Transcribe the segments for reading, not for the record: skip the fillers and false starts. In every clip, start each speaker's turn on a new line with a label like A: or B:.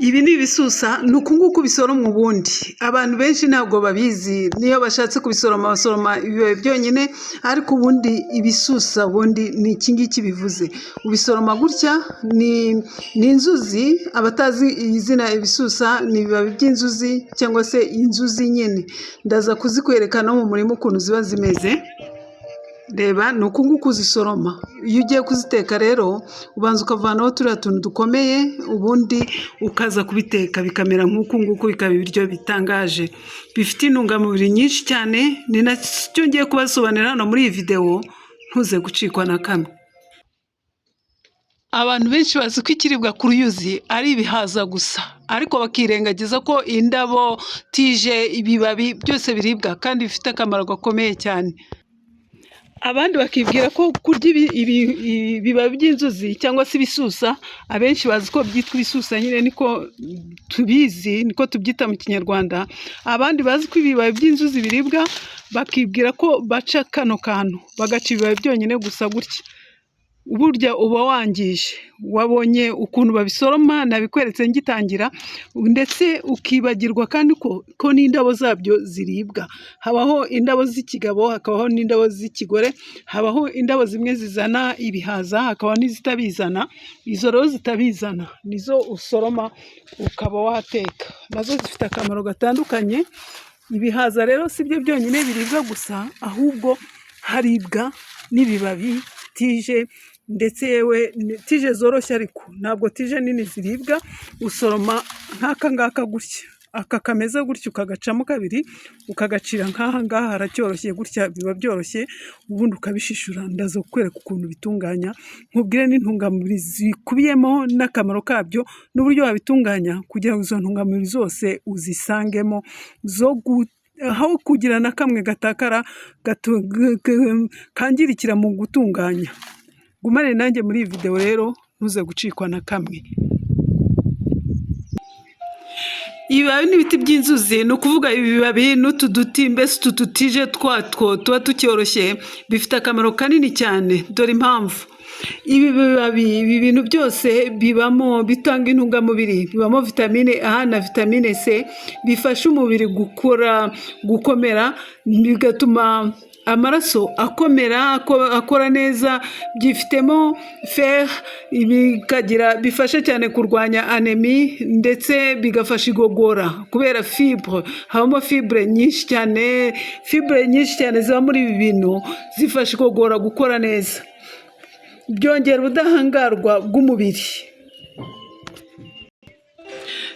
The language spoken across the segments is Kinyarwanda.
A: Ibi ni ibisusa, ni uku nguku bisoromwa ubundi. Abantu benshi ntabwo babizi, niyo bashatse kubisoroma basoroma ibibabi byonyine, ariko ubundi ibisusa ubundi ni iki ngiki bivuze. Ubisoroma gutya, ni inzuzi, abatazi izina ibisusa ni ibibabi by'inzuzi cyangwa se inzuzi nyine. Ndaza kuzikwereka no mu murima ukuntu ziba zimeze. Reba ni uku nguku uzisoroma. Iyo ugiye kuziteka rero ubanza ukavanaho turiya tuntu dukomeye, ubundi ukaza kubiteka bikamera nk'uku nguku, bikaba ibiryo bitangaje. Bifite intungamubiri nyinshi cyane, ni nacyo ngiye kubasobanurira hano muri iyi videwo, ntuze gucikwa na kamwe. Abantu benshi bazi ko ikiribwa ku ruyuzi ari ibihaza gusa, ariko bakirengagiza ko indabo, tige, ibibabi byose biribwa kandi bifite akamaro gakomeye cyane. Abandi bakibwira ko kurya ibibabi by'inzuzi cyangwa se ibisusa, abenshi bazi ko byitwa ibisusa nyine niko tubizi, niko tubyita mu Kinyarwanda, abandi bazi ko ibibabi by'inzuzi biribwa bakibwira ko baca kano kantu, bagaca ibibabi byonyine gusa gutya. Burya uba wangije, wabonye ukuntu babisoroma nabikweretse ngitangira, ndetse ukibagirwa kandi ko n'indabo zabyo ziribwa. Habaho indabo z'ikigabo, hakabaho n'indabo z'ikigore, habaho indabo zimwe zizana ibihaza, hakabaho n'izitabizana, izo rero zitabizana nizo usoroma ukaba wateka, nazo zifite akamaro gatandukanye. Ibihaza rero si byo byonyine biribwa gusa, ahubwo haribwa n'ibibabi, tige ndetse yewe tige zoroshye ariko ntabwo tige nini ziribwa, usoroma nk'aka ngaka gutya, aka kameze gutya ukagacamo kabiri, ukagacira nk'aha ngaha haracyoroshye gutya biba byoroshye, ubundi ukabishishura. Ndaza kukwereka ukuntu ubitunganya, nkubwire n'intungamubiri zikubiyemo n'akamaro kabyo n'uburyo wabitunganya kugira ngo izo ntungamubiri zose uzisangemo, zo aho kugira na kamwe gatakara kangirikira mu gutunganya. Gumane nanjye muri iyi videwo rero ntuze gucikwa na kamwe. Ibibabi n'ibiti by'inzuzi, ni ukuvuga ibibabi n'utu duti, mbese utu dutige twatwo tuba tucyoroshye, bifite akamaro kanini cyane. Dore impamvu: ibi bibabi, ibi bintu byose bibamo, bitanga intungamubiri, bibamo vitamine A na vitamine C, bifasha umubiri gukora, gukomera, bigatuma amaraso akomera, akora neza, byifitemo fer, bikagira bifasha cyane kurwanya anémie, ndetse bigafasha igogora kubera fibre, habamo fibre nyinshi cyane, fibre nyinshi cyane ziba muri ibi bintu zifasha igogora gukora neza. Byongera ubudahangarwa bw'umubiri.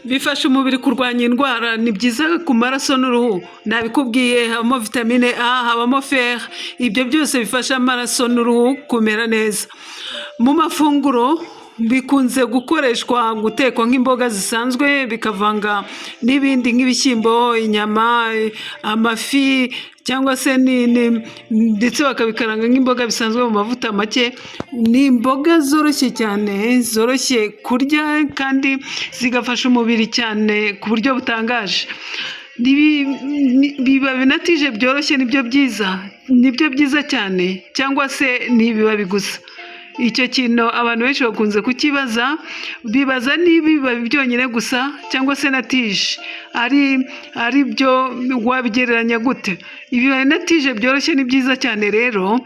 A: Bifasha umubiri kurwanya indwara, ni byiza ku maraso n'uruhu. Nabikubwiye, habamo vitamine A, habamo fer, ibyo byose bifasha amaraso n'uruhu kumera neza. Mu mafunguro bikunze gukoreshwa gutekwa nk'imboga zisanzwe, bikavanga n'ibindi nk'ibishyimbo, inyama, amafi cyangwa se ndetse bakabikaranga nk'imboga bisanzwe mu mavuta make. Ni imboga zoroshye cyane, zoroshye kurya kandi zigafasha umubiri cyane ku buryo butangaje. Ibibabi na tige byoroshye nibyo byiza, nibyo byiza cyane cyangwa se ni ibibabi gusa? Icyo kintu abantu benshi bakunze kukibaza, bibaza niba ibibabi byonyine gusa cyangwa se na tige ari byo, wabigereranya gute? Ibibabi na tige byoroshye ni byiza cyane rero,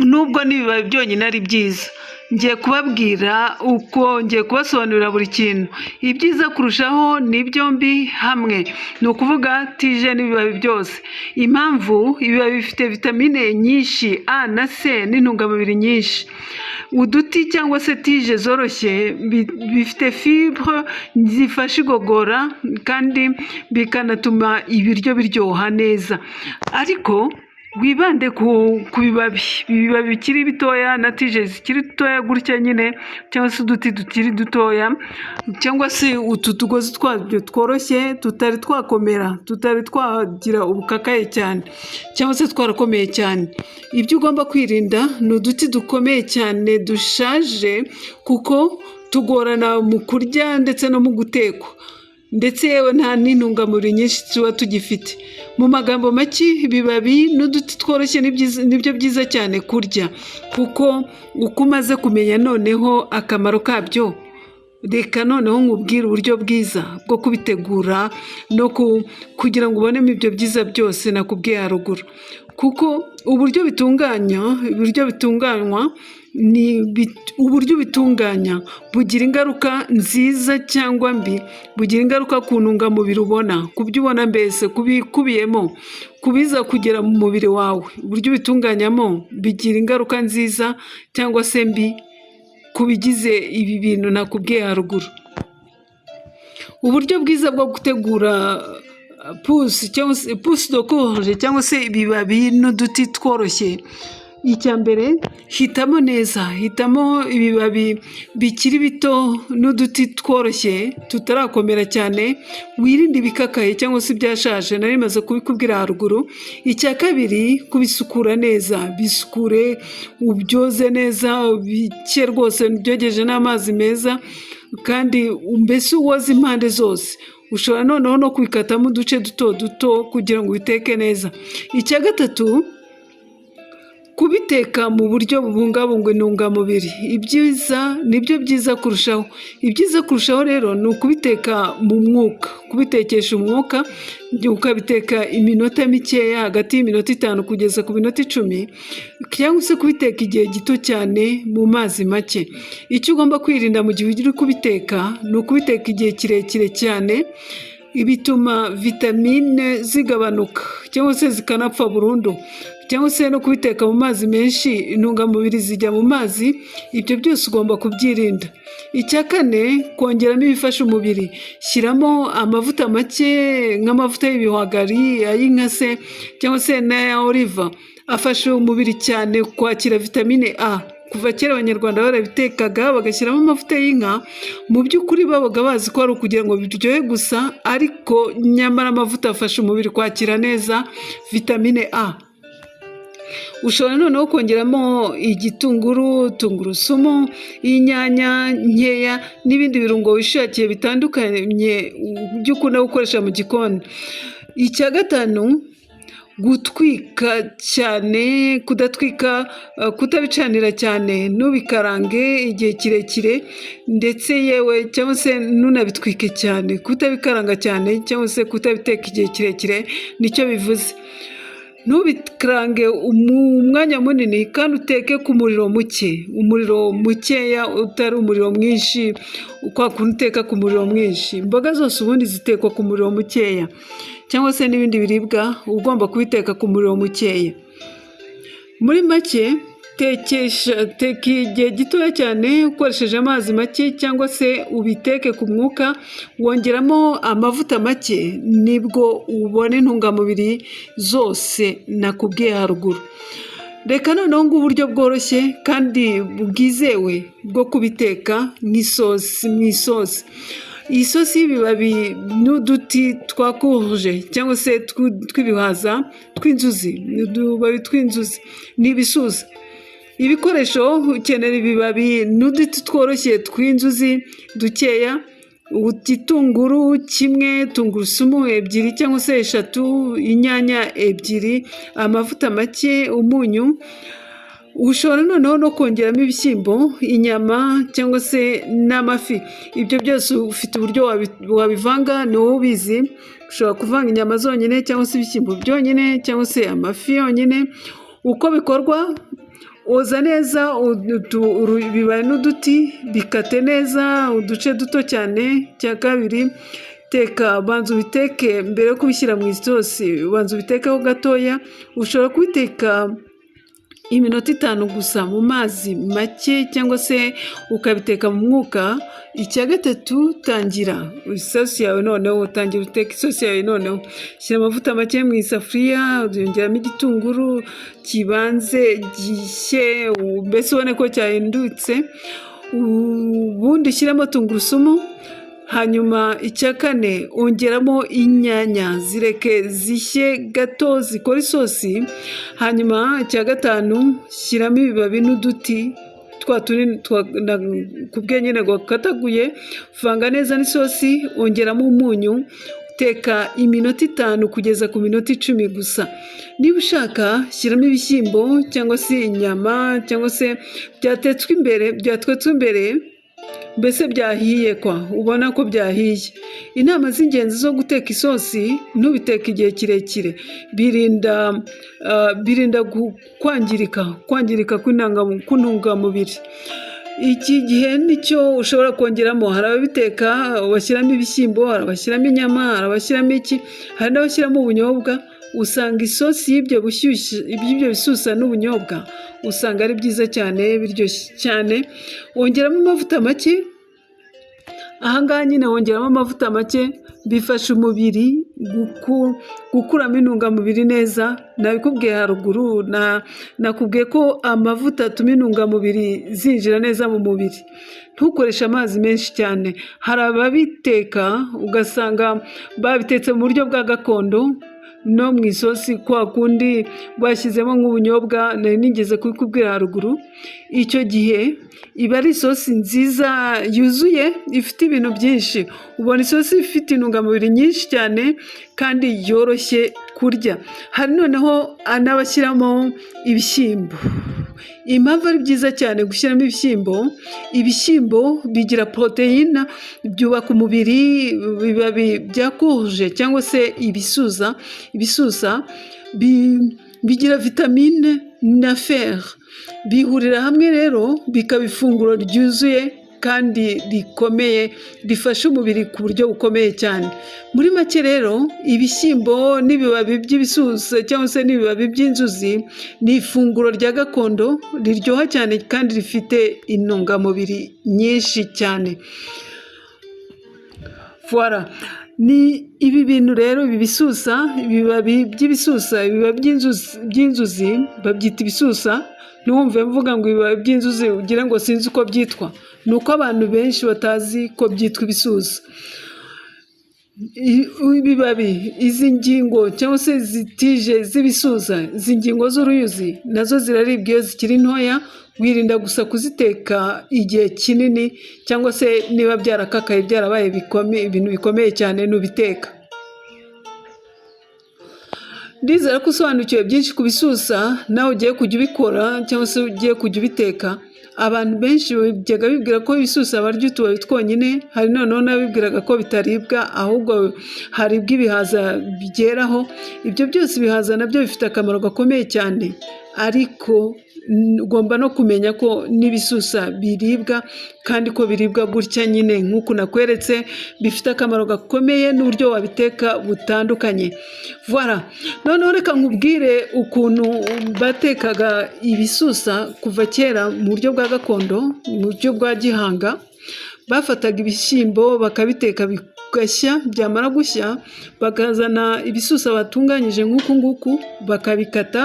A: nubwo n'ibibabi byonyine ari byiza. Ngiye kubabwira uko, ngiye kubasobanurira buri kintu. Ibyiza kurushaho ni byombi hamwe, ni ukuvuga tige n'ibibabi byose. Impamvu: ibibabi bifite vitamine nyinshi A na C n'intungamubiri nyinshi. Uduti cyangwa se tige zoroshye bifite fibre zifasha igogora kandi bikanatuma ibiryo biryoha neza. Ariko wibande ku bibabi, ibibabi bikiri bitoya na tige zikiri dutoya gutya nyine, cyangwa se uduti tukiri dutoya, cyangwa se utu tugozi twabyo tworoshye tutari twakomera, tutari twagira ubukakaye cyane cyangwa se twarakomeye cyane. Ibyo ugomba kwirinda ni uduti dukomeye cyane dushaje, kuko tugorana mu kurya ndetse no mu gutekwa, ndetse yewe nta n'intungamubiri nyinshi tuba tugifite. Mu magambo make, ibibabi n'uduti tworoshye nibyo byiza cyane kurya, kuko uko umaze kumenya noneho akamaro kabyo. Reka noneho nkubwire uburyo bwiza bwo kubitegura no kugira ngo ubonemo ibyo byiza byose nakubwiye haruguru, kuko uburyo bitunganya, uburyo bitunganywa ni uburyo ubitunganya bugira ingaruka nziza cyangwa mbi, bugira ingaruka ku ntungamubiri ubona, ku byo ubona mbese, ku bikubiyemo, ku biza kugera mu mubiri wawe. Uburyo ubitunganyamo bigira ingaruka nziza cyangwa se mbi ku bigize ibi bintu nakubwiye haruguru. Uburyo bwiza bwo gutegura pousses cyangwa se pousses de courge cyangwa se ibibabi n'uduti tworoshye, icya mbere hitamo neza, hitamo ibibabi bikiri bito n'uduti tworoshye tutarakomera cyane, wirinde ibikakaye cyangwa se ibyashaje, nari maze kubikubwira haruguru. Icya kabiri, kubisukura neza, bisukure ubyoze neza, bike rwose ubyogeje n'amazi meza kandi mbese woze impande zose. Ushobora noneho no kubikatamo uduce duto duto kugira ngo ubiteke neza. Icya gatatu, kubiteka mu buryo bubungabunga intungamubiri. Ibyiza nibyo byiza kurushaho. Ibyiza kurushaho rero ni ukubiteka mu mwuka, kubitekesha umwuka, ukabiteka iminota mikeya hagati y'iminota 5 kugeza ku minota 10, cyangwa se kubiteka igihe gito cyane mu mazi make. Icyo ugomba kwirinda mu gihe uri kubiteka ni ukubiteka igihe kirekire cyane, bituma vitamine zigabanuka cyangwa se zikanapfa burundu, cyangwa se no kubiteka mu mazi menshi, intungamubiri zijya mu mazi, ibyo byose ugomba kubyirinda. Icya kane, kongeramo ibifasha umubiri, shyiramo amavuta make nk'amavuta y'ibihwagari, ay'inka se cyangwa se n'aya oliva, afasha umubiri cyane kwakira vitamine A. Kuva kera Abanyarwanda barabitekaga bagashyiramo amavuta y'inka, mu by'ukuri babaga bazi ko ari ukugira ngo biryohe gusa, ariko nyamara amavuta afasha umubiri kwakira neza vitamine A. Ushobora noneho kongeramo igitunguru, tungurusumu, inyanya nkeya n'ibindi birungo wishakiye bitandukanye byo ukunda gukoresha mu gikoni. Icya gatanu, gutwika cyane, kudatwika, kutabicanira cyane, ntubikarange igihe kirekire ndetse yewe cyangwa se ntunabitwike cyane, kutabikaranga cyane cyangwa se kutabiteka igihe kirekire nicyo bivuze. Ntubikarange umwanya munini kandi uteke ku muriro muke, umuriro mukeya utari umuriro mwinshi, kwa kundi uteka ku muriro mwinshi. Imboga zose ubundi zitekwa ku muriro mukeya cyangwa se n'ibindi biribwa uba ugomba kubiteka ku muriro mukeya. Muri make tekesha, teka igihe gitoya cyane ukoresheje amazi make cyangwa se ubiteke ku mwuka, wongeramo amavuta make, nibwo ubona intungamubiri zose nakubwiye haruguru. Reka noneho ngubu uburyo bworoshye kandi bwizewe bwo kubiteka nk'isosi mu isosi. Iyi sosi y'ibibabi n'uduti twa courge cyangwa se tw'ibihaza tw'inzuzi, utubabi tw'inzuzi ni ibisusa. Ibikoresho: ukenera ibibabi n'uduti tworoshye tw'inzuzi dukeya, igitunguru kimwe, tungurusumu ebyiri cyangwa se eshatu, inyanya ebyiri, amavuta make, umunyu. Ushobora noneho no kongeramo ibishyimbo, inyama cyangwa se n'amafi. Ibyo byose ufite uburyo wabivanga, ni wowe ubizi. Ushobora kuvanga inyama zonyine cyangwa se ibishyimbo byonyine cyangwa se amafi yonyine. Uko bikorwa: oza neza ibibabi n'uduti, bikate neza uduce duto cyane. Icya kabiri, teka, banza ubiteke mbere yo kubishyira mu isosi, banza ubitekeho gatoya. Ushobora kubiteka iminota 5 gusa mu mazi make cyangwa se ukabiteka mu mwuka. Icya gatatu, tangira isosi yawe noneho, utangira uteka isosi yawe noneho. Shyira amavuta make mu isafuriya, yongeramo igitunguru kibanze gishye, mbese ubone ko cyahindutse, ubundi ushyiremo tungurusumu. Hanyuma icya kane, ongeramo inyanya, zireke zishye gato zikore isosi. Hanyuma icya gatanu, shyiramo ibibabi n'uduti twa tundi nakubwiye nyine wakataguye, vanga neza n'isosi, ongeramo umunyu, teka iminota 5 kugeza ku minota 10 gusa. Niba ushaka, shyiramo ibishyimbo cyangwa se inyama cyangwa se byatetswe imbere, byatwetswe imbere. Mbese byahiye kwa, ubona ko byahiye. Inama z'ingenzi zo guteka isosi: ntubiteke igihe kirekire, birinda kwangirika kw'intungamubiri. Iki gihe nicyo ushobora kongeramo. Hari ababiteka bashyiramo ibishyimbo, hari abashyiramo inyama, hari abashyiramo iki, hari n'abashyiramo ubunyobwa. Usanga isosi y'ibyo bisusa n'ubunyobwa usanga ari byiza cyane, biryoshye cyane. Wongeramo amavuta make. Ahangaha nyine wongeramo amavuta make, bifasha umubiri gukuramo intungamubiri neza. Nabikubwiye haruguru, nakubwiye ko amavuta atuma intungamubiri zinjira neza mu mubiri. Ntukoreshe amazi menshi cyane. Hari ababiteka ugasanga babitetse mu buryo bwa gakondo, no mu isosi kwa kundi bashyizemo nk'ubunyobwa, nari nigeze kubikubwira haruguru. Icyo gihe iba ari isosi nziza yuzuye, ifite ibintu byinshi. Ubona isosi ifite intungamubiri nyinshi cyane kandi yoroshye kurya. Hari noneho n'abashyiramo ibishyimbo. Impamvu ari byiza cyane gushyiramo ibishyimbo: ibishyimbo bigira poroteyine, byubaka umubiri. Ibibabi bya courge cyangwa se ibisusa bigira vitamine na fer, bihurira hamwe rero bikaba ifunguro ryuzuye kandi rikomeye, rifasha umubiri ku buryo bukomeye cyane. Muri make rero, ibishyimbo n'ibibabi by'ibisusa cyangwa se n'ibibabi by'inzuzi ni ifunguro rya gakondo riryoha cyane kandi rifite intungamubiri nyinshi cyane. Voilà, ni ibi bintu rero, ibi bisusa, ibibabi by'ibisusa, ibibabi by'inzuzi babyita ibisusa. Ntiwumve mvuga ngo ibibabi by'inzuzi ugire ngo sinzi uko byitwa, ni uko abantu benshi batazi ko byitwa ibisusa. Ibibabi, izi ngingo cyangwa se izi tige z'ibisusa, izi ngingo z'uruyuzi nazo ziraribwa iyo zikiri ntoya. Wirinda gusa kuziteka igihe kinini, cyangwa se niba byarakakaye, byarabaye ibintu bikomeye cyane, ntubiteka. Ndizera ko usobanukiwe byinshi ku bisusa, nawe ugiye kujya ubikora cyangwa se ugiye kujya ubiteka. Abantu benshi bajyaga bibwira ko ibisusa barya utubabi twonyine, hari noneho n'abibwiraga ko bitaribwa, ahubwo haribwa ibihaza byeraho. Ibyo byose, ibihaza nabyo bifite akamaro gakomeye cyane, ariko ugomba no kumenya ko n'ibisusa biribwa, kandi ko biribwa gutya nyine nk'uku nakweretse, bifite akamaro gakomeye n'uburyo wabiteka butandukanye. Voilà, noneho reka nkubwire ukuntu batekaga ibisusa kuva kera mu buryo bwa gakondo, mu buryo bwa gihanga. Bafataga ibishyimbo bakabiteka bigashya, byamara gushya bakazana ibisusa batunganyije nk'uku nguku, bakabikata.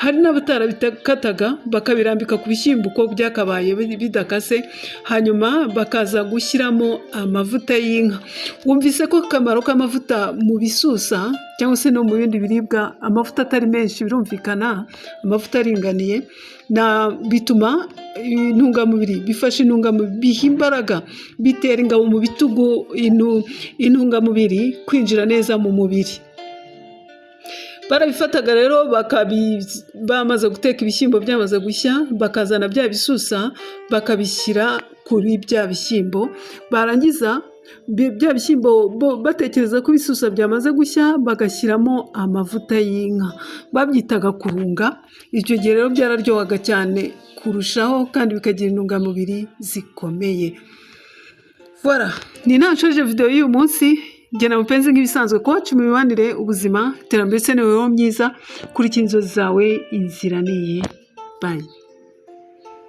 A: Hari n'abatarabikataga, bakabirambika ku bishyimbo uko byakabaye bidakase, hanyuma bakaza gushyiramo amavuta y'inka. Wumvise ko akamaro k'amavuta mu bisusa cyangwa se no mu bindi biribwa, amavuta atari menshi birumvikana, amavuta aringaniye, na bituma intungamubiri, bifasha intungamubiri, biha imbaraga, bitera ingabo mu bitugu intungamubiri kwinjira neza mu mubiri. Barabifataga rero, bamaze guteka ibishyimbo byamaze gushya, bakazana bya bisusa bakabishyira kuri bya bishyimbo. Barangiza bya bishyimbo batekereza ko ibisusa byamaze gushya, bagashyiramo amavuta y'inka, babyitaga kurunga. Icyo gihe rero byararyohaga cyane kurushaho kandi bikagira intungamubiri zikomeye. Voilà, ni nanshoje video y'uyu munsi. Gena mupenzi nk'ibisanzwe, coach mu mibanire, ubuzima, iterambere ndetse n'imibereho myiza. Kurikira inzozi zawe, inzira ni iyi. Bye.